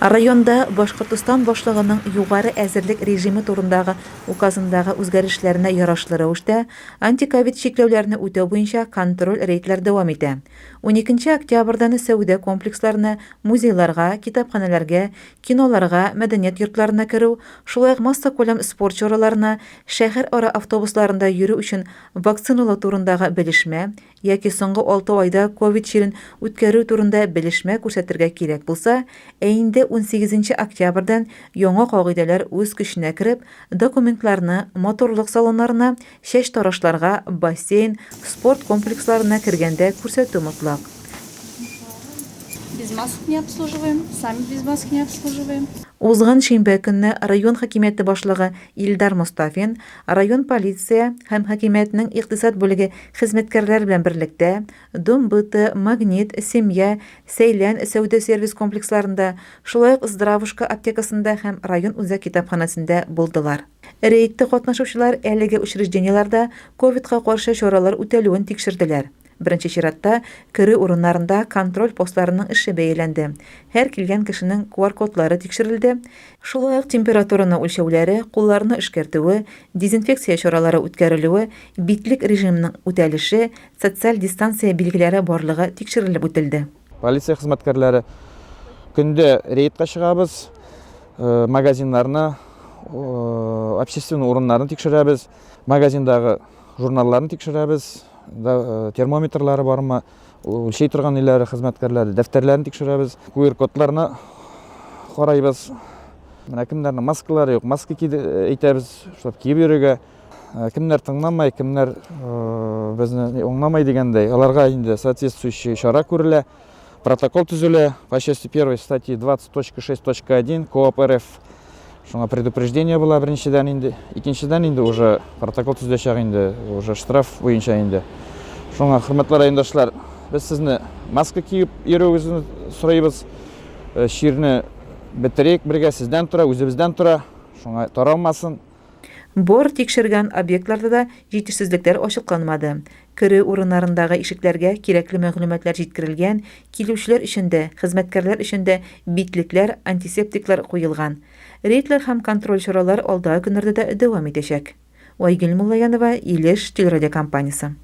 Районда Башкортостан Башлыгының югары әзерлек режимы турындагы указындагы үзгәрешләренә ярашлы рәвештә, антиковид чикләүләрне үтәү буенча контроль рейдлар дәвам итә. Уникенче октябрьдән сәүдә комплексларына, музейларга, китапханәләргә, киноларга, мәдәният йортларына керү, шулай ук массакүләм спорт чараларына, шәһәрара автобусларында йөрү өчен вакциналау турындагы белешмә, яки соңгы алты айда ковид чирен үткәрү турында белешмә күрсәтергә кирәк булса, ә инде унсигезенче октябрьдән яңа кагыйдәләр үз көченә кереп, документларны матурлык салоннарына, чәчтарашларга, бассейн, спорт комплексларына кергәндә күрсәтү мотлак. Без масок не обслуживаем, сами без масок не обслуживаем. Узган шимбә көнне район хакимияте башлыгы Илдар Мостафин район полиция һәм хакимиятнең икътисад бүлеге хезмәткәрләре белән берлектә Дом быта, Магнит, Семья, Сәйлән сәүдә-сервис комплексларында, шулай ук Здравушка аптекасында һәм район үзәк китапханәсендә булдылар. Рейдта катнашучылар әлеге учреждениеләрдә ковидка каршы чаралар үтәлүен тикшерделәр. Беренче чиратта, керү урыннарында контроль постларының эше бәяләнде. Һәр килгән кешенең QR-кодлары тикшерелде. Шулай ук температураны үлчәүләре, кулларны эшкәртүе, дезинфекция чаралары үткәрелүе, битлек режимының үтәлеше, социаль дистанция билгеләре барлыгы тикшерелеп үтелде. Полиция хезмәткәрләре көндә рейдка чыгабыз, магазиннарны, общественный урыннарны тикшерәбез, магазиндагы журналларны тикшерәбез, да, термометрлары бармы, үлчәй торган ниләре, хезмәткәрләре, дәфтәрләрен тикшерәбез, QR-кодларны карайбыз. Менә кемнәрнең маскалары юк, маска киде, әйтәбез, шулай киеп йөрергә. Кемнәр тыңламай, кемнәр безне аңламай дигәндәй, аларга инде соответствующий чара күрелә. Протокол төзелә по части 1 статьи 20.6.1 КоАП РФ. Шуңа предупреждение була беренчедән инде. Икенчедән инде уже протокол төзеләчәк инде, уже штраф буенча инде. Шуңа, хөрмәтле райондашлар, без сезне маска киеп йөрүегезне сорыйбыз. Э, чирне бетерик бергә, сездән тора, үзебездән тора. Шуңа таралмасын. Бор тикшергән объектларда да җитешсезлекләр ачыкланмады. Керү урыннарындагы ишекләргә кирәкле мәгълүматлар җиткерелгән, килүчеләр өчен дә, хезмәткәрләр өчен дә битлекләр, антисептиклар куелган. Рейдлар һәм контроль чаралар алдагы көннәрдә дә дәвам итәчәк. Айгөл Муллаянова, Илеш телерадиокомпаниясе.